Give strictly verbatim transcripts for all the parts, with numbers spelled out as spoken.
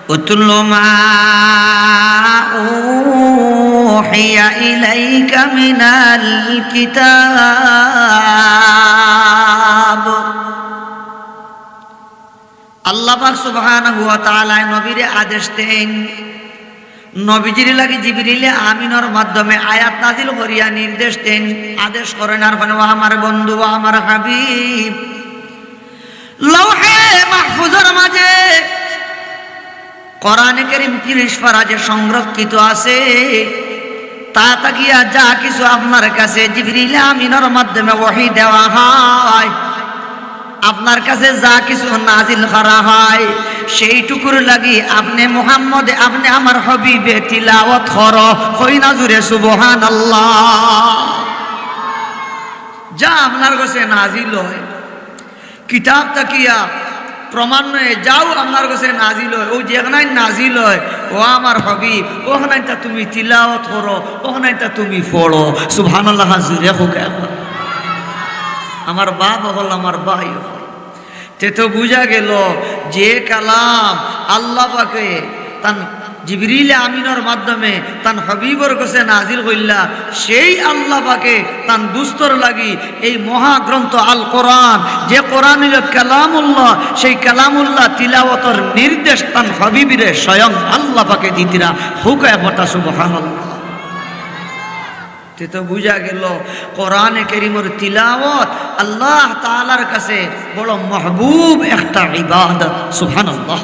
اتل ما أوحي إليك من الكتاب। আল্লাহ পাক সুবহানাহু ওয়া তাআলায় নবীরে আদেশ দেইন, নবীজির লাগি জিবরিলে আমিনর মাধ্যমে আয়াত নাজিল করিয়া নির্দেশ দেইন, আদেশ করেন আর ফরমাইন, "ও আমার বন্ধু, ও আমার হাবিব, লাওহে মাহফুজর মাঝে কোরআনে কারীম তিরিশ পারা যে সংরক্ষিত আছে, তা থাকিয়া যা কিছু আপনার কাছে জিবরিল আমিনর মাধ্যমে ওহী দেওয়া হয়, আপনার কাছে যা কিছু নাজিল করা হয়, সেইটুকুর লাগি আপনে মুহাম্মদে, আপনে আমার হাবিবে তিলাওয়াত করো।" কই না জুরে সুবহানাল্লাহ। যা আপনার কাছে নাজিল হয়, কিতাব থাকিয়া ক্রমান্বয়ে যাও আপনার কাছে নাজিল হয়, অউ যেখানাইন নাজিল হয়, ও আমার হাবিব, অখানাইনতা তুমি তিলাওয়াত করো, অখানাইনতা তুমি পড়ো। সুবহানাল্লাহ, জুরে কউক্কা একবার। আমার বাপ অকল, আমার ভাই অকল, তে তো বুঝা গেল যে কালাম আল্লাহ পাকে তান জিবরিল আমিনর মাধ্যমে তান হাবিবর কাছে নাজিল করিলা, সেই আল্লাহ পাকে তান দুস্তর লাগি এই মহাগ্রন্থ আল কোরআন, যে কোরআন অইল কালামুল্লাহ, সেই কালামুল্লাহ তিলাওয়াতর নির্দেশ তান হাবিবরে স্বয়ং আল্লাহ পাকে দিতরা। কউক্কা একবার সুবহানাল্লাহ। তে তো বুঝা গেল কোরআনে কারীমর তিলাওয়াত আল্লাহ তাআলার কাছে বড় মাহবুব একটা ইবাদত। সুবহানাল্লাহ।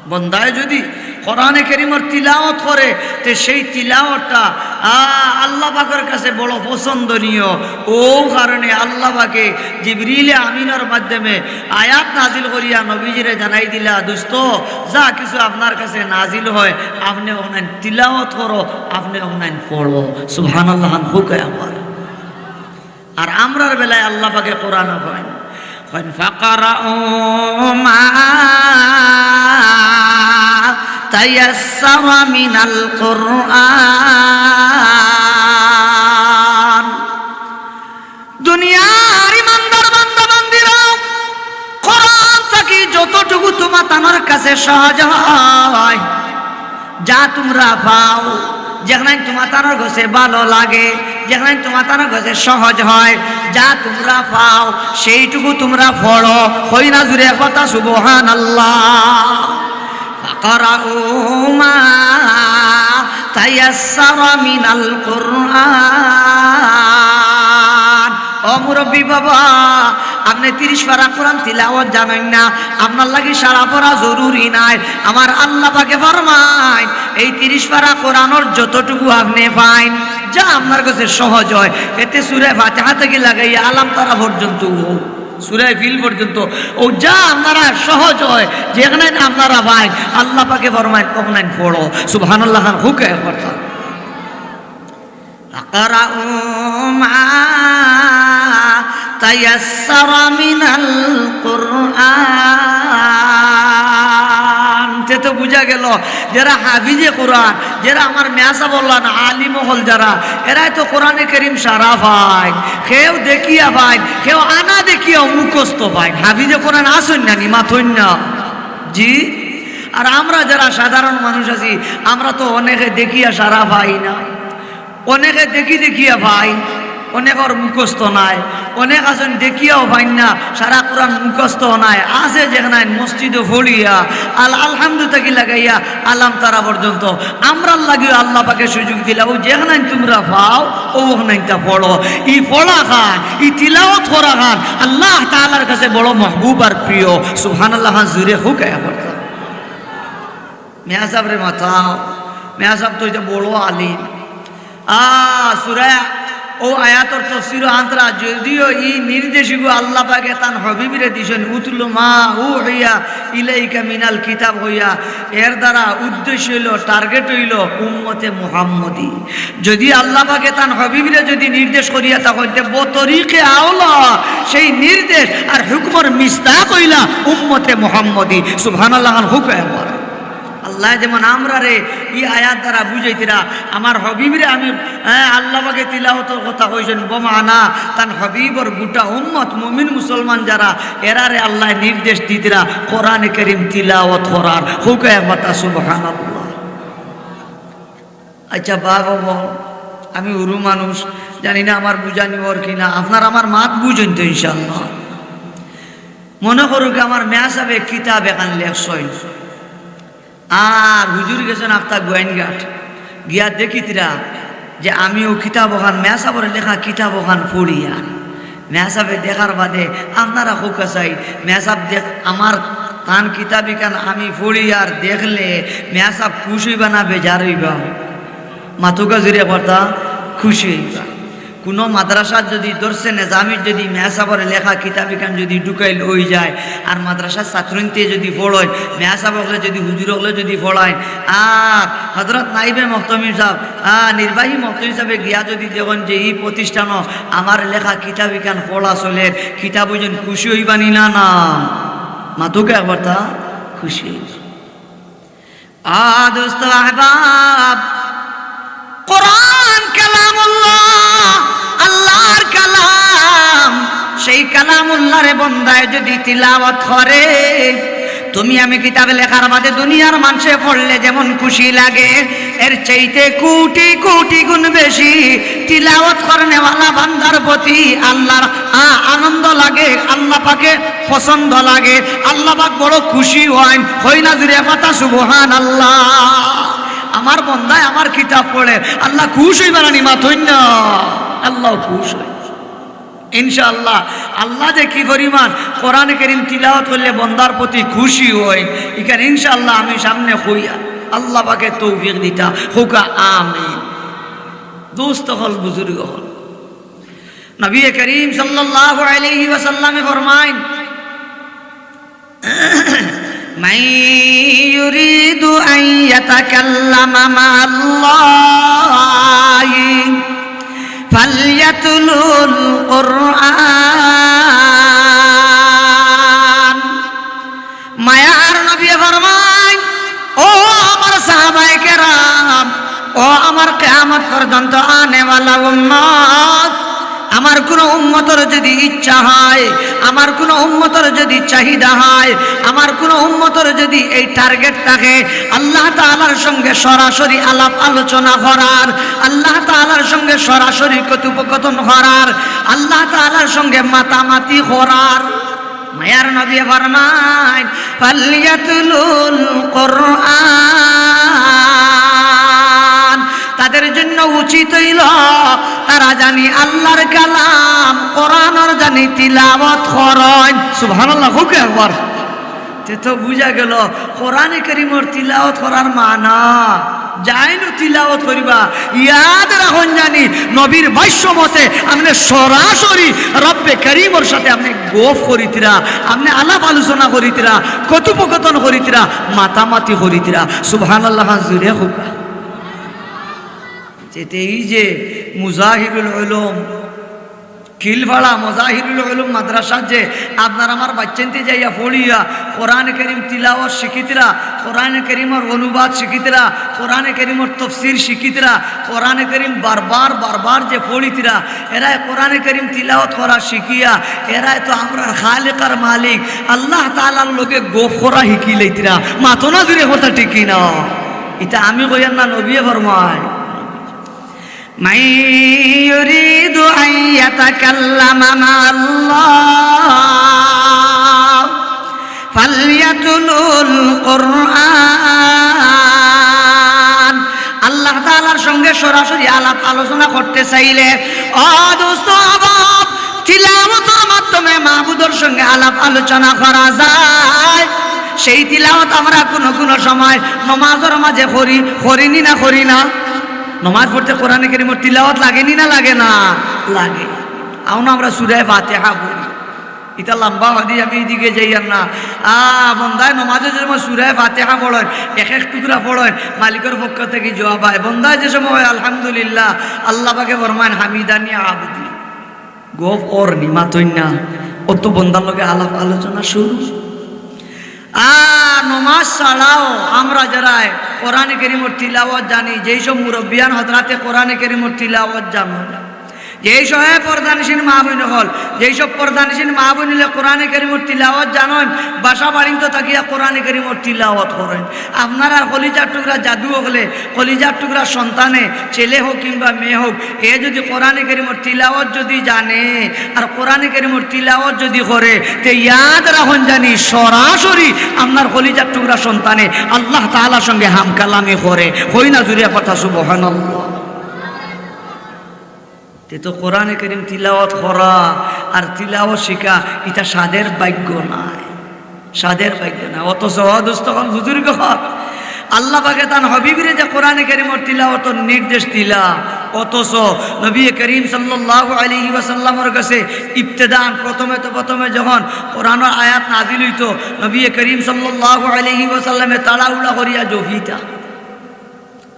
বন্দায় যদি কোরআনে কারীমর তিলাওয়াত করে, তে সেই তিলাওয়াতটা, আ, আল্লাহ পাকর কাছে বড় পছন্দনীয়। অউ কারণে আল্লাহ পাকে জিবরিল আমিনর মাধ্যমে আয়াত নাজিল করিয়া নবীজিরে জানাই দিলা, "দোস্ত, যা কিছু আপনার কাছে নাজিল হয়, আপনে অখানাইন তিলাওয়াত করো, আপনে অখানাইন পড়ো।" সুবহানাল্লাহ খান কউক্কা একবার। আর আমরার বেলায় আল্লাহ পাকে কোরআনো কইন, কইন, "ফাকরাউ মা তায়াসসারা মিনাল কুরআন।" দুনিয়ার ইমানদার বান্দা বান্দিরা, কোরআন থাকি যতটুকু তুমাতানর কাছে সহজ হয়, যা তুমরা পাও, যেখানাইন তুমাতানর কাছে ভালো লাগে, যেখানাইন তুমাতানর কাছে সহজ হয়, যা তুমরা পাও, সেইটুকু তুমরা পড়ো। কই না জুরে একবার সুবহানাল্লাহ। ফাকরাউ মা তায়াসসারা মিনাল কুরআন। ও মুরব্বি বাবা, আপনে তিরিশ পারা কোরআন তিলাওয়াত জানইন না, আপনার লাগি সারা পড়া জরুরি নায়। আমার আল্লাহ পাকে ফরমাইন, এই তিরিশ পারা কোরআনর যতটুকু আপনে পাইন, যা আপনার কাছে সহজ হয়, এতে সূরা ফাতিহা থাকি লাগাইয়া আলাম তারা পর্যন্ত অউ সূরা ফিল পর্যন্ত, অউ যা আপনারা সহজ হয়, যেখানাইন আপনারা পাইন, আল্লাহ পাকে ফরমাইন, অখানাইন পড়ো। সুবহানাল্লাহ খান কউক্কা একবার। ফাকরাউ মা তায়াসসারা মিনাল কুরআন। তে তো বুঝা গেল, যেরা হাফিজে কোরআন, যেরা আমার মেয়াসাব অকল না, আলিম অকল যেরা, এরাই তো কোরআনে কারীম সারা পাইন, কেউ দেখিয়া পাইন, কেউ আনা দেখিয়াও মুখস্থ পাইন। হাফিজে কোরআন আছইন না নি, মাতইন না? জি। আর আমরা যেরা সাধারণ মানুষ আছি, আমরা তো অনেকে দেখিয়া সারা পাই না, অনেকে দেখি দেখিয়া পাই, অনেকর মুখস্থ নাই, অনেক আছইন দেখিয়াও পাইন না, সারা কোরআন মুখস্থ নাই, আছে যেখানাইন মসজিদো পড়িয়া আল-, আলহামদু থাকি লাগাইয়া আলাম তারা পর্যন্ত। আমরার লাগিও আল্লাহ পাকে সুযোগ দিলা, অউ যেখানাইন তুমরা পাও, অউ অখানাইনতা পড়ো। ই পড়া খান, ই তিলাওয়াত করা খান আল্লাহ তাআলার কাছে বড় মাহবুব আর প্রিয়। সুবহানাল্লাহ খান জুরে কউক্কা একবার। মেয়াসাবরে মাতাও, মেয়াসাব তো ইটা বড় আলিম। আ, সূরা, অউ আয়াতর তফসিরো আনতরা, যদিও ই নির্দেশগু আল্লাহ পাকে তান হাবিবরে দিছইন, "উতলু মা উহিয়া ইলাইকা মিনাল কিতাব" কইয়া, এর দ্বারা উদ্দেশ্য অইলো, target অইলো উম্মতে মুহাম্মদী। যদি আল্লাহ পাকে তান হাবিবরে যদি নির্দেশ করিয়া থাকইন, তে বতরিকে আওলা সেই নির্দেশ আর হুকুমর মিসদাক অইলা উম্মতে মুহাম্মদী। সুবহানাল্লাহ খান কউক্কা একবার। আল্লায় যেমন আমরারে ই আয়াত দ্বারা বুঝাইতরা, আমার হাবিবরে আমি, হ্যাঁ, আল্লাহ পাকে তিলাওয়াতর কথা কইছইন, বমানা তান হাবিবর গোটা উম্মত মুমিন মুসলমান যারা, এরারে আল্লায় নির্দেশ দিতরা কোরআনে করিম তিলাওয়াত করার। কউক্কা একবার সুবহানাল্লাহ। আচ্ছা বাবা, আমি হুরু মানুষ, জানি না আমার বুঝানি অর কি না, আপনারা আমার মাত বুঝইন তো ইনশাআল্লাহ। মনো করউক্কা আমার মেয়াসাবে কিতাব এখান লেখছইন, আর হুজুর গেছইন আখতা গোয়াইনঘাট, গিয়া দেখিতরা যে আমি অউ কিতাব অখান, মেয়াসাবর লেখা কিতাব অখান পড়িয়ার। মেয়াসাবে দেখার বাদে আপনারা কউক্কা চাই, মেয়াসাব দেখ, আমার তান কিতাব ইখান আমি পড়িয়ার দেখলে মেয়াসাব খুশ অইবা না বেজার অইবা? মাতউক্কা জুরে একবার, খুশি অইবা। কুনু মাদ্রাসাত যুদি দরসে নেজামিত যুদি মেয়াসাবর লেখা কিতাব ইখান যুদি ঢুকাইল অইযায়, আর মাদ্রাসার ছাত্রইন্তে যুদি পড়ইন, মেয়াসাব অকলে যুদি, হুজুর অকলে যুদি পড়াইন, আর হযরত নাইবে মুহতামিম সাব, আ, নির্বাহী মুহতামিম সাবে গিয়া যুদি দেখইন যে ই প্রতিষ্ঠানো আমার লেখা কিতাব ইখান পড়া চলের, কিতাব অইজন খুশি অইবা নি না? না, মাতউক্কা একবার, খুশি অইবা। আ দোস্ত আহবাব, কোরআন কালামুল্লাহ, আল্লাহর কালাম। সেই কালামুল্লাহরে বন্দায় যুদি তিলাওয়াত করে, তুমি আমি কিতাব লেখার বাদে দুনিয়ার মানষে পড়লে যেমন খুশি লাগে, এর চাইতে কোটি কোটি গুণ বেশি তিলাওয়াত করনেওয়ালা বান্দার প্রতি আল্লাহর আ-, আনন্দ লাগে, আল্লাহ পাকে পছন্দ লাগে, আল্লাহ পাক বড় খুশি অইন। কই না জুরে একবার সুবহানাল্লাহ। আমার বন্দায় আমার কিতাব পড়ের, আল্লাহ খুশ অইবা না নি? মাতইন না, আল্লাহ খুশ অইন। ইনশাআল্লাহ, আল্লাহ যে কি পরিমাণ কোরআনে করিম তিলাওয়াত করলে বন্দার প্রতি খুশি অইন, ইখান ইনশাআল্লাহ আমি সামনে কইয়ার। আল্লাহ পাকে তৌফিক দিতা, কউক্কা আমিন। দোস্ত অকল, বুজুর্গ অকল, নবী করিম সাল্লাল্লাহু আলাইহি ওয়াসাল্লামে ফরমাইন, من يريد أن يتكلم مع الله فليتل القرآن। মায়ার নবী ফরমাইন, ও আমার সাহাবায়ে কেরাম, ও আমার কিয়ামত পর্যন্ত আনেওয়ালা উম্মত, আমার কুনু উম্মতর যুদি ইচ্ছা হয়, আমার কুনু উম্মতর যুদি চাহিদা হয়, আমার কুনু উম্মতর যুদি এই target থাকে আল্লাহ তাআলার সঙ্গে সরাসরি আলাপ আলোচনা করার, আল্লাহ তাআলার সঙ্গে সরাসরি কথোপকথন করার, আল্লাহ তাআলার সঙ্গে মাতামাতি করার, মায়ার নবী ফরমাইন, "ফালিয়াতলুল কুরআন।" তাদের জন্য উচিত অইল তারা জানি আল্লাহর কালাম কোরআনর জানি তিলাওয়াত করইন। সুবহানাল্লাহ, কউক্কা একবার। তে তো বুঝা গেল কোরআনে করিমর তিলাওয়াত করার মানা। যাইন তিলাওয়াত করিবা, ইয়াদ রাখইন জানি নবীর ভাষ্য মতে আপনে সরাসরি রব্বে করিমর সাথে আপনে গফ করিতরা, আপনে আলাপ আলোচনা করিতরা, কথোপকথন করিতরা, মাতামাতি করিতরা। সুবহানাল্লাহ, জুরে কউক্কা। যেতে এই যে মুজাহিরুল উলুম, কিলপাড়া মুজাহিরুল উলুম মাদ্রাসাত যে আপনার আমার বাইচ্চাইন্তে যাইয়া পড়িয়া কোরআনে করিম তিলাওয়াত শিখিতরা, কোরআনে করিমর অনুবাদ শিখিতরা, কোরআনে করিমর তফসির শিখিতরা, কোরআনে করিম বারবার বারবার যে পড়িতরা, এরায় কোরআনে করিম তিলাওয়াত করা শিখিয়া, এরায় তো আমরার খালেক আর মালিক আল্লাহ তাআলার লগে গফ করা শিখি লইতরা। মাতো না জুরে, কথা ঠিক কি না? ইতা আমি কইয়ার না, নবীয়ে ফরমাইন। من يريد أن يتكلم مع الله فليتل القرآن। আল্লাহ তাআলার সঙ্গে সরাসরি আলাপ আলোচনা করতে চাইলে, ও দোস্ত আহবাব, তিলাওয়াতর মাধ্যমে মাবুদর সঙ্গে আলাপ আলোচনা করা যায়। সেই তিলাওয়াত আমরা কুনু কুনু সময় নমাজর মাঝে করি, করি নি না করি না? নমাজ পড়তে কোরআনে করিমর তিলাওয়াত লাগে নি না লাগে না? লাগে। অউ না আমরা সূরা ফাতিহা পড়ি, ইতা লম্বা হাদিস, আমি ইদিকে যাইয়ার না। আ, বন্দায় নমাজে যে সময় সূরা ফাতিহা পড়ইন, এক এক টুকরা পড়ইন, মালিকর পক্ষ থাকি জবাব আয়। বন্দায় যে সময় আলহামদুলিল্লাহ, আল্লাহ পাকে ফরমাইন, "হামিদানি আবদি।" গফ অর নি, মাতইন না, অত বন্দার লগে আলাপ আলোচনা শুরু। আর নমাজ ছাড়াও আমরা যারা কোরআনে করিমর তিলাওয়াত জানি, যেই সব মুরব্বিয়ান হযরাতে কোরআনে করিমর তিলাওয়াত জানইন, যেই সব পর্দানিশীন মা বইন অকল, যেই সব পর্দানিশীন মা বইন অকলে কোরআনে করিমর তিলাওয়াত জানইন, বাসা বাড়িত থাকিয়া কোরআনে করিমর তিলাওয়াত করইন। আপনারার কলিজার টুকরা জাদু অকলে, কলিজার টুকরা সন্তানে, ছেলে হোক কিংবা মেয়ে হোক, এ যদি কোরআনে করিমর তিলাওয়াত যদি জানে আর কোরআনে করিমর তিলাওয়াত যদি করে, তে ইয়াদ রাখইন জানি সরাসরি আপনার কলিজার টুকরা সন্তানে আল্লাহ তাআলার সঙ্গে হামকালামি করে। কই না জুরে কথা সুবহানাল্লাহ। তে তো কোরআনে করিম তিলাওয়াত করা আর তিলাওয়াত শিখা, ইটা সাধের ভাগ্য নায়, সাধের ভাগ্য নায়। অথচ, ও দোস্ত অকল, বুজুর্গ অকল, আল্লাহ পাকে তান হাবিবরে যে কোরআনে করিমর তিলাওয়াতর নির্দেশ দিলা, অথচ নবী করিম সাল্লাল্লাহু আলাইহি ওয়াসাল্লামর কাছে ইবতেদান প্রথমে তো প্রথমে যখন কোরআনর আয়াত নাজিল অইতো, নবী করিম সাল্লাল্লাহু আলাইহি ওয়াসাল্লামে তাড়াহুড়া করিয়া জফিতা।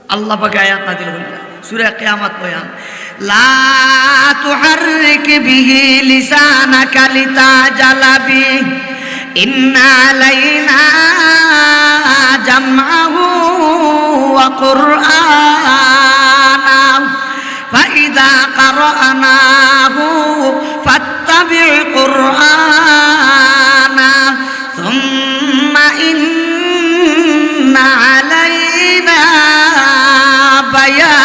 আল্লাহ পাকে আয়াত নাজিল করলা, সূরা কিয়ামত বয়ান, لا تحرك به لسانك لتعجل به إن علينا جمعه وقرآنه فإذا قرأناه فاتبع قرآنه ثم إن علينا بيانه।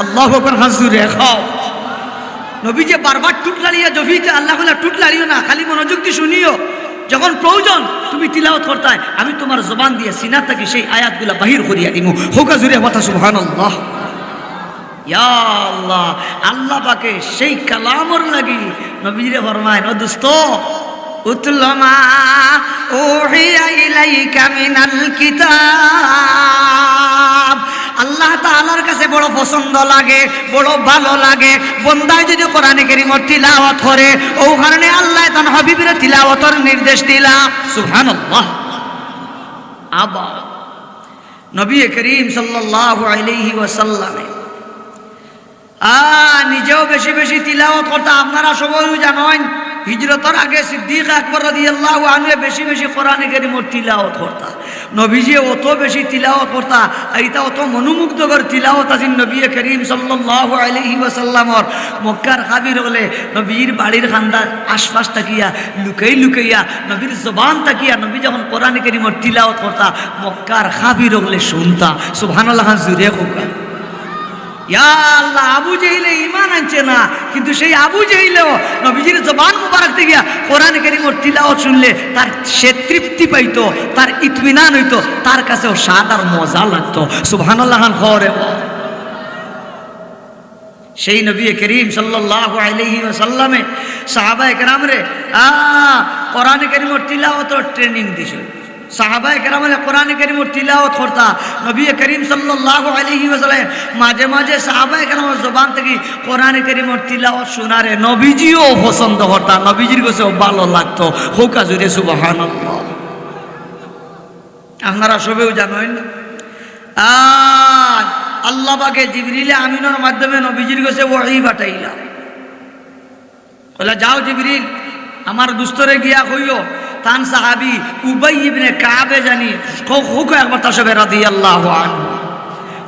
আল্লাহু আকবার, হাত জুরে খাও। নবীজি বারবার টুট লাড়িয়া জফিতে, আল্লাহ কইলা, "টুট লাড়িও না, খালি মনোযোগ দি শুনিও। যখন প্রয়োজন তুমি তিলাওয়াত করতায়, আমি তুমার জবান দিয়া সিনা থাকি সেই আয়াতগুলা বাহির করিয়া দিমু।" কউক্কা জুরে কথা সুবহানাল্লাহ। ইয়া আল্লাহ, আল্লাহ পাকে সেই কালামর লাগি নবীজিরে ফরমাইন, "ও দোস্ত, اتل ما أوحي إليك من الكتاب।" আল্লাহ তাআলার কাছে বড় পছন্দ লাগে, বড় ভালো লাগে, বন্দায় যদি কোরআনে করিমর তিলাওয়াত করে। অউ কারণে আল্লায় তান হাবিবরে তিলাওয়াতর নির্দেশ দিলা। সুবহানাল্লাহ। আবার নবী করিম সাল্লাল্লাহু আলাইহি ওয়াসাল্লামে, আ, নিজেও বেশি বেশি তিলাওয়াত করতা। আপনারা সবেউ জানইন, হিজরতর আগে সিদ্দিক আকবর রাদিয়াল্লাহু আনহুয়ে বেশি বেশি কোরআনে করিমর তিলাওয়াত করতা। নবীজিয়ে অত বেশি তিলাওয়াত করতা, আর ইটা অত মনোমুগ্ধকর তিলাওয়াত আছিল নবী করিম সাল্লাল্লাহু আলাইহি ওয়াসাল্লামর। মক্কার কাফির অকলে নবীর বাড়ির কান্দার আশপাশ থাকিয়া লুকাই লুকাইয়া নবীর জবান থাকিয়া নবী যখন কোরআনে করিমর তিলাওয়াত করতা, মক্কার কাফির অকলে শুনতা। সুবহানাল্লাহ খান জুরে কউক্কা। ইয়া আল্লাহ, আবু জেহিলে ঈমান আনছে না, কিন্তু সেই আবু জেহিলেও নবীজির জবান মুবারক থাকিয়া কোরআনে করিমর তিলাওয়াত শুনলে তার সে তৃপ্তি পাইতো, তার ইতমিনান অইতো, তার কাছেও স্বাদ আর মজা লাগতো। সুবহানাল্লাহ খান কও রে। সেই নবী করিম সাল্লাল্লাহু আলাইহি ওয়াসাল্লামে সাহাবায়ে কেরামরে, আ, কোরআনে করিমর তিলাওয়াতর training দিছইন। সাহাবায়ে কেরাম অকলে কোরআনে করিমর তিলাওয়াত করতা, নবী করিম সাল্লাল্লাহু আলাইহি ওয়াসাল্লাম মাঝে মাঝে সাহাবায়ে কেরামর জবান থাকি কোরআনে করিমর তিলাওয়াত শুনারে নবীজিও পছন্দ করতা, নবীজির কাছেও ভালো লাগতো। কউক্কা জুরে সুবহানাল্লাহ। আপনারা সবেউ জানইন, আর আল্লাহ পাকে জিবরিলে আমিনর মাধ্যমে নবীজির কাছে ওহী পাঠাইলা। কইলা, "যাও জিবরিল, আমার দোস্তরে গিয়া কইও, তান সাহাবী উবাই ইবনে কাবে জানি, কও, কও একবার তার সবে রাদিয়াল্লাহু আনহু।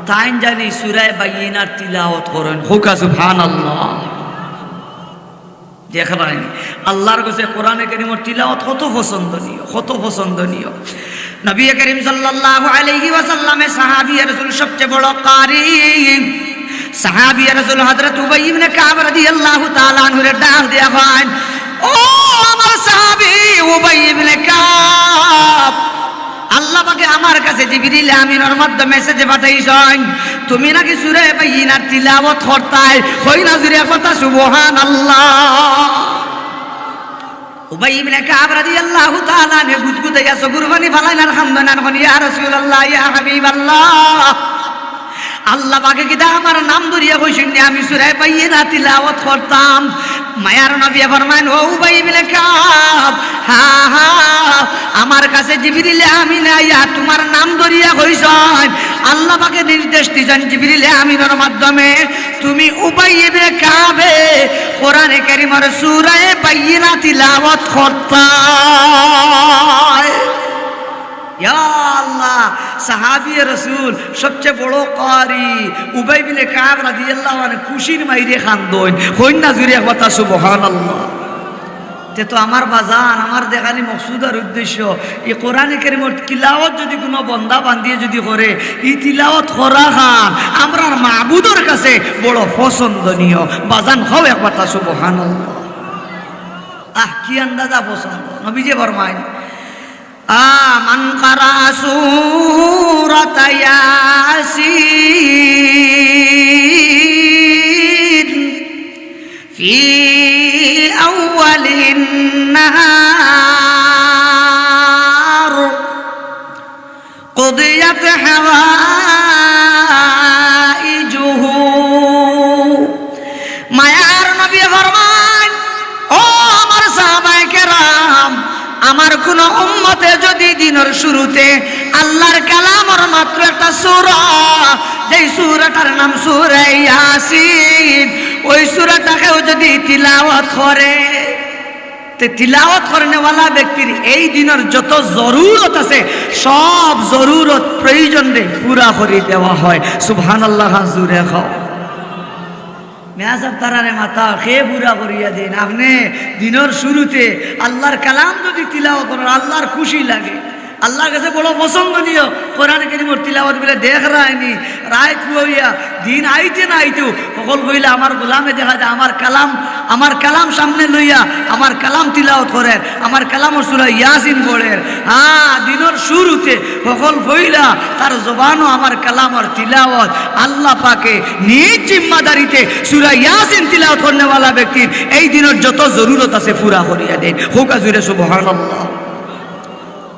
তাইন জানি সূরা বাইয়িনার তিলাওয়াত করইন।" কউক্কা সুবহানাল্লাহ। দেখরায়নি, আল্লাহর কাছে কোরআনে করিমর তিলাওয়াত কত পছন্দনীয়, কত পছন্দনীয়। নবী করিম সাল্লাল্লাহু আলাইহি ওয়াসাল্লামে সাহাবী রাসূল সবচেয়ে বড় কারি। সাহাবী রাসূল হযরত উবাই ইবনে কাব রাদিয়াল্লাহু তাআলা আনহুরে ডাক দিয়া কইন, "ও আমার সাহাবী উবাই ইবনে কাব, আল্লাহ পাকে আমার কাছে জিবরিল আমিনর মাধ্যমে message পাঠাইছইন, তুমি নাকি সূরা বাইয়িনার তিলাওয়াত করতায়।" কই না জুরে কথা সুবহানাল্লাহ। উবাই ইবনে কাব রাদিয়াল্লাহু তাআলা আনহু গুদগুদাইয়া চকুর পানি ফালাইন আর কান্দইন আর কইন, "ইয়া রাসূলুল্লাহ, ইয়া হাবিবাল্লাহ, আল্লাহ পাকে কিতা আমার নাম ধরিয়া কইছইন নি, আমি সূরা বাইয়িনা তিলাওয়াত করতাম।" মায়ার নবী ফরমাইন, "ও উবাই ইবনে কাব, হা, হা, আমার কাছে জিবরিল আমিন আইয়া তুমার নাম ধরিয়া কইছইন, আল্লাহ পাকে নির্দেশ দিছইন জিবরিল আমিনর মাধ্যমে, তুমি উবাই ইবনে কাবে কোরআনে কারিমর সূরায়ে বাইয়িনা তিলাওয়াত করতায়। ইয়া আল্লাহ, সাহাবিয়ে রসুল, সবচেয়ে বড় ক্বারি উবাই বিনে কাব রাদিয়াল্লাহু আনহু খুশির মাইরে কান্দইন। কইন না জুরে একবার তা সুবহানাল্লাহ। তে তো আমার বাজান, আমার দেখানি মকসুদ আর উদ্দেশ্য, ই কোরআনে কারিমর তিলাওয়াত যুদি কুনু বন্দা বান্দিয়ে যুদি করে, ই তিলাওয়াত করাখান আমরার মাবুদর কাছে বড় পছন্দনীয়। বাজান, কও একবার তা সুবহানাল্লাহ। আহ, কি আন্দাজা পছন্দ। নবীজি ফরমাইন, আ, মান কারা সূরাতা ইয়াসিন ফি আউয়ালিন নাহার কুদিয়াত হাওয়াইজুহু। মায়ার নবী ফরমাইন, ও আমার সাহাবায়ে কেরাম, আমার কুনু উম্মতে যুদি দিনর শুরুতে আল্লাহর কালামর মাত্র একটা সূরা, যেই সূরাটার নাম সূরা ইয়াসিন, ওই সূরাটা কেউ যুদি তিলাওয়াত করে, তে তিলাওয়াত করনেওয়ালা ব্যক্তির এই দিনর যত জরুরত আছে, সব জরুরত প্রয়োজনরে পুরা করি দেওয়া হয়। সুবহানাল্লাহ, জুরে কও। মিয়া সাব, তারারে মাতা, কে পুরা করিয়া দেইন? আপনে দিনর শুরুতে আল্লাহর কালাম যুদি তিলাওয়াত করইন, আল্লাহর খুশি লাগে, আল্লাহর কাছে বড় পছন্দনীয়। কোরআনে কারিমর তিলাওয়াত বুলে দেখরায়নি, রাইত ফুয়াইয়া দিন আইতে না আইতেউ হকল কইলা আমার গোলামে দেখা যায় আমার কালাম, আমার কালাম সামনে লইয়া আমার কালাম তিলাওয়াত করের, আমার কালামর সূরা ইয়াসিন পড়ের। হ্যাঁ, দিনর শুরুতে হকল কইলা তার জবানো আমার কালামর তিলাওয়াত। আল্লাহ পাকে নিজ জিম্মাদারিতে সূরা ইয়াসিন তিলাওয়াত করনেওয়ালা ব্যক্তির এই দিনর যত জরুরত আছে পুরা করিয়া দেইন। কউক্কা জুরে সুবহানাল্লাহ।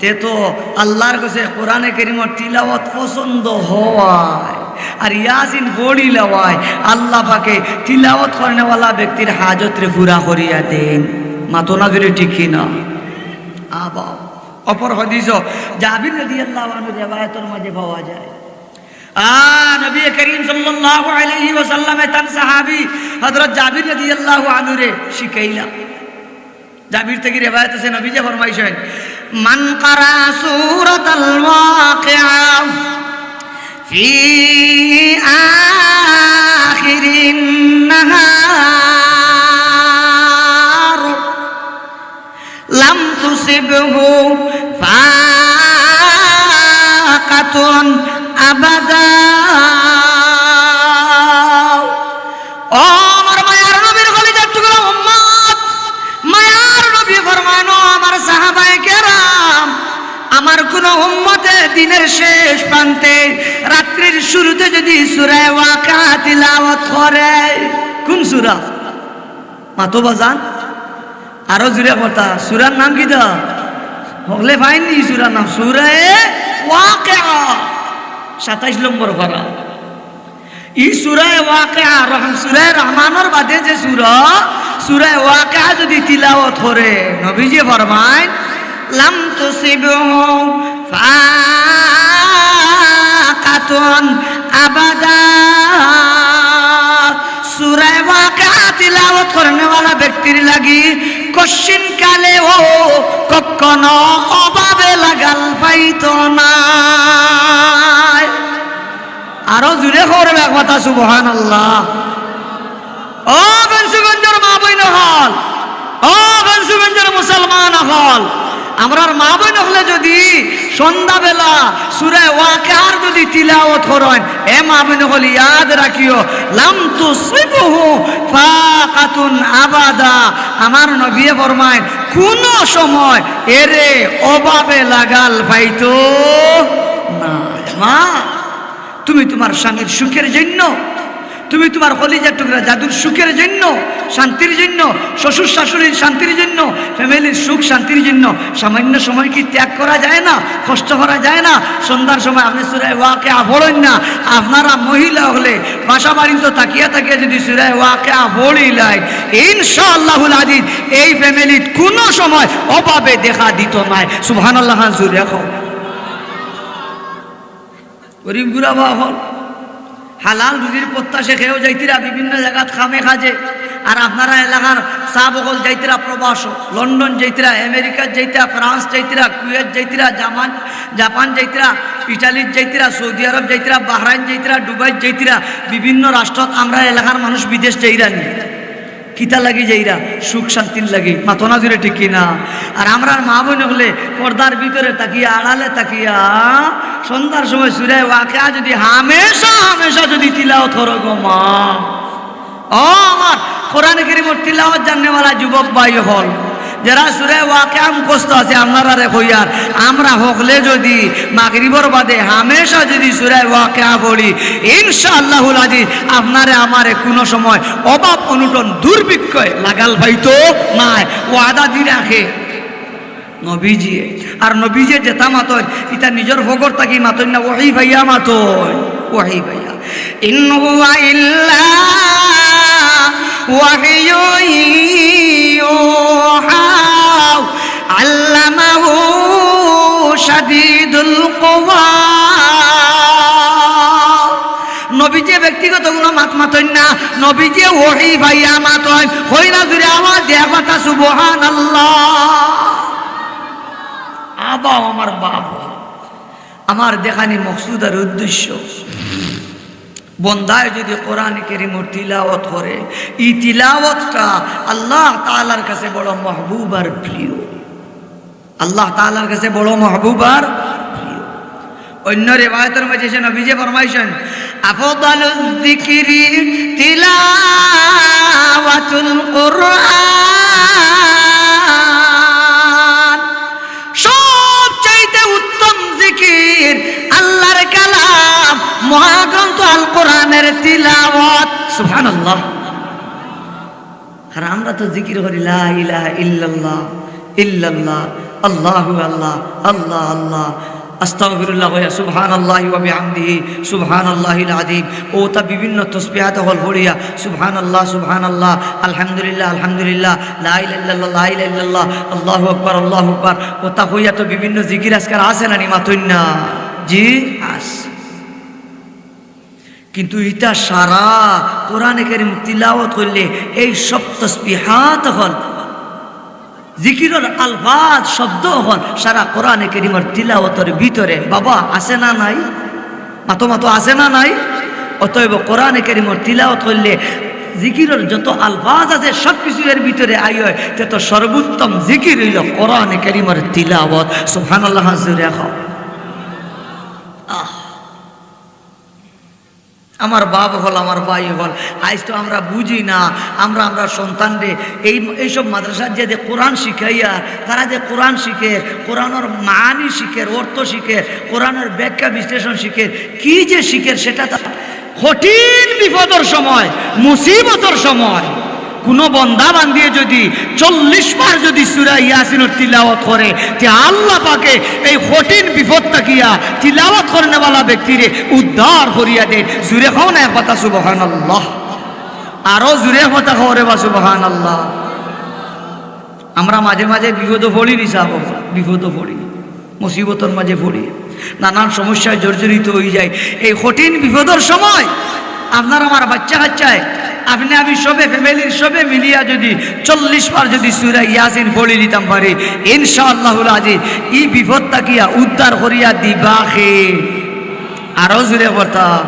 তে তো আল্লাহর কাছে কোরআনে কারিমর তিলাওয়াত পছন্দ হওয়ায় আর ইয়াসিন পড়িলাওয়ায় আল্লাহ পাকে তিলাওয়াত করনেওয়ালা ব্যক্তির হাজতরে পুরা করিয়া দেইন। মাতো না জুরে, ঠিক কি না? আবার অপর হাদিসও জাবির রাদিয়াল্লাহু আনহুর রেওয়ায়াতর মাঝে পাওয়া যায়। আ, নবী করিম সাল্লাল্লাহু আলাইহি ওয়াসাল্লামে তান সাহাবী হযরত জাবির রাদিয়াল্লাহু আনহুরে শিখাইলা। জাবির থাকি রেওয়ায়াত আছে, নবীজি ফরমাইছইন, মান কারা সূরাতাল ওয়াকিআ ফি আখিরিন নাহার লাম তুসিবহু ফাকাতুন আবাদা। ও আমার মায়ার নবীর কলিজার টুকরা উম্মত, মায়ার নবী ফরমাইন, ও আমার সাহাবায়ে কেরাম, আমার কুনু উম্মতে দিনের শেষ প্রান্তে রাত্রির শুরুতে যুদি সূরা ওয়াকিআ তিলাওয়াত করে, কুন সূরা? মাতো বাজান, আরো জুরে কথা। সূরার নাম কিতা? হকলে পাইননি সূরার নাম? সূরায়ে ওয়াকিআ, সাতাইশ নম্বর পারা। ই সূরায়ে ওয়াকিআ, রহম-, সূরায়ে রহমানর বাদে যে সূরা, সূরায়ে ওয়াকিআ যুদি তিলাওয়াত করে, নবীজি ফরমাইন, লাম তুসিবহু ফাকাতুন আবাদা। সূরায়ে ওয়াকিআ তিলাওয়াত করনেওয়ালা ব্যক্তির লাগি কশ্চিন কালেও কখনো অভাবে লাগাল পাইতো নায়। আরো জুরে কও রে বা কথা, সুবহানাল্লাহ। ও ফেঞ্চুগঞ্জর মা-বইন অকল, ও ফেঞ্চুগঞ্জর মুসলমান অকল, আমরার মা-বইন অকলে যুদি সন্ধ্যাবেলা সূরায়ে ওয়াকিআর যুদি তিলাওয়াত করইন, এ মা-বইন অকল ইয়াদ রাখিও, লাম তুসিবহু ফাকাতুন আবাদা। আমার নবীয়ে ফরমাইন, কুনু সময় এরে অভাবে লাগাল পাইতো নায়। মা, তুমি তুমার স্বামীর সুখের জন্য, তুমি তুমার কলিজার টুকরা জাদুর সুখের জন্য, শান্তির জন্য, শ্বশুর শাশুড়ির শান্তির জন্য, ফ্যামিলির সুখ শান্তির জন্য সামান্য সময় কি ত্যাগ করা যায় না? কষ্ট করা যায় না? সন্ধ্যার সময় আপনে সূরায়ে ওয়াকিআ পড়ইন না, আপনারা মহিলা অকলে বাসা বাড়িত থাকিয়া থাকিয়া যুদি সূরায়ে ওয়াকিআ পড়িলাইন, ইনশাআল্লাহুল আজিজ এই ফ্যামিলিত কুনু সময় অভাবে দেখা দিতো নায়। সুবহানাল্লাহ খান জুরে কও। গরিব গুরাবা অকল, হালাল রুজির প্রত্যাশে কেউ যাইতিরা বিভিন্ন জাগাত কামে কাজে, আর আপনারা এলাকার সাব অকল যাইতরা প্রবাস, লন্ডন যাইতরা, আমেরিকা যাইতরা, ফ্রান্স যাইতরা, কুয়েত যাইতরা, জামান-, জাপান যাইতরা, ইটালি যাইতরা, সৌদি আরব যাইতরা, বাহরাইন যাইতরা, দুবাই যাইতরা, বিভিন্ন রাষ্ট্রত আমরার এলাকার মানুষ বিদেশ যাইরা নি। কিতা লাগি যাইরা? সুখ শান্তির লাগি। মাতো না জুরে, ঠিক কি না? আর আমরার মা বইন অকলে পর্দার ভিতরে থাকিয়া, আড়ালে থাকিয়া, সন্ধ্যার সময় সূরা ওয়াকিয়া যদি হামেশা হামেশা যদি তিলাওয়াত করো গো মা, ও আমার কোরআন করিমর তিলাওয়াত জাননেওয়ালা যুবক ভাই অকল, যারা সূরা ওয়াকিয়া মুখস্থ আছে, আপনারারে কইয়ার, আমরা হকলে যদি মাগরিবর বাদে হামেশা যদি সূরা ওয়াকিয়া পড়ি, ইনশাআল্লাহুল আজিজ আপনারে আমারে কুনু সময় অভাব অনটন দুর্ভিক্ষয় লাগাল পাইতো নায়। ওয়াদা দি রাখে নবীজিয়ে। আর নবীজিয়ে যেতা মাতইন, ইতা নিজর ফকর থাকি মাতইন না, ওহি পাইয়া মাতইন, ওহি পাইয়া। ইন হুয়া ইল্লা ওয়াহয়ুন ইউহা, আল্লামাহু শাদীদুল কুওয়া। নবীজিয়ে ব্যক্তিগত কুনু মাত মাতইন না, নবীজিয়ে ওহি পাইয়া মাতইন। কই না জুরে আওয়াজ দিয়া কথা, সুবহানাল্লাহ। আবাও আমার বাপ, আমার দেখানি মকসুদ আর উদ্দেশ্য, বন্দায় যদি কোরআন করিমর তিলাওয়াত করে, ই তিলাওয়াতটা আল্লাহ তাআলার কাছে বড় মাহবুব আর প্রিয়। আল্লাহ তাআলার কাছে বড় মাহবুব আর প্রিয়। অন্য রেওয়ায়তর মাঝে এসে নবীজিয়ে ফরমাইছইন, "আফদালুজ যিকরি তিলাওয়াতুল কুরআন।" সবচাইতে উত্তম জিকির আল্লাহর কালাম, মহাগ্রন্থ আল কোরআনের তিলাওয়াত। সুবহানাল্লাহ। আর আমরা তো জিকির করি, লা ইলাহা ইল্লাল্লাহ, ইল্লাল্লাহ, আল্লাহু আল্লাহ, আল্লাহ আল্লাহ, আস্তাগফিরুল্লাহ কইয়া, সুবহানাল্লাহি ওয়া বিহামদিহি, সুবহানাল্লাহিল আযীম। অতা বিভিন্ন তসবিহাত অকল পড়িয়া, সুবহানাল্লাহ, সুবহানাল্লাহ, আলহামদুলিল্লাহ, আলহামদুলিল্লাহ, লা ইলাহা ইল্লাল্লাহ, লা ইলাহা ইল্লাল্লাহ, আল্লাহু আকবার, আল্লাহু আকবার। অতা কইয়া তো বিভিন্ন জিকির আজকাল আছে না নি, মাতইন না? জি, আছে। কিন্তু ইতা সারা কোরআনে কারীম তিলাওয়াত করলে এই সব তসবিহাত অকল, জিকিরর আলফাজ, শব্দ অকল সারা কোরআনে কারীমর তিলাওয়াতর ভিতরে, বাবা, আছে না নাই? মাতো মাতো, আছে না নাই? অতএব কোরআনে কারীমর তিলাওয়াত করলে জিকিরর যত আলফাজ আছে সব কিছু এর ভিতরে আই অয়, তে তো সর্বোত্তম জিকির অইলো কোরআনে কারীমর তিলাওয়াত। সুবহানাল্লাহ, জোরে কও। আহ। আমার বাপ অকল, আমার ভাই অকল, আইজ তো আমরা বুঝি না, আমরা, আমরা সন্তানরে এই, এইসব মাদ্রাসাত যে, যে কোরআন শিখাইয়া, তারা যে কোরআন শিখের, কোরআনর মানি শিখের, অর্থ শিখের, কোরআনর ব্যাখ্যা বিশ্লেষণ শিখের, কি যে শিখের, সেটা তা কঠিন বিপদর সময়, মুসিবতর সময়, কুনু বন্দা বান্দিয়ে যদি চল্লিশ বার যদি সূরা ইয়াসিনর তিলাওয়াত করে, তে আল্লাহ পাকে এই কঠিন বিপদ থাকিয়া তিলাওয়াত করনেওয়ালা ব্যক্তিরে উদ্ধার করিয়া দেন। জুরে কও না এক কথা সুবহানাল্লাহ। আরো জুরে এক কথা কও রে বা সুবহানাল্লাহ। আমরা মাঝে মাঝে বিপদো পড়ি নি সাব, বিপদো পড়ি। মুসিবতর মাঝে পড়ি, নানান সমস্যায় জর্জরিত অই যাই। এই কঠিন বিপদর সময় আপনার আমার বাচ্চা কাচ্চায়, আপনে আমি সবে, ফ্যামিলির সবে মিলিয়া যদি চল্লিশ বার যদি সূরা ইয়াসিন পড়ি নিতাম পারি, ইনশাআল্লাহুল আজিজ, ই বিপদ থাকিয়া উদ্ধার করিয়া দিবা কে? আরো জুরে কথা।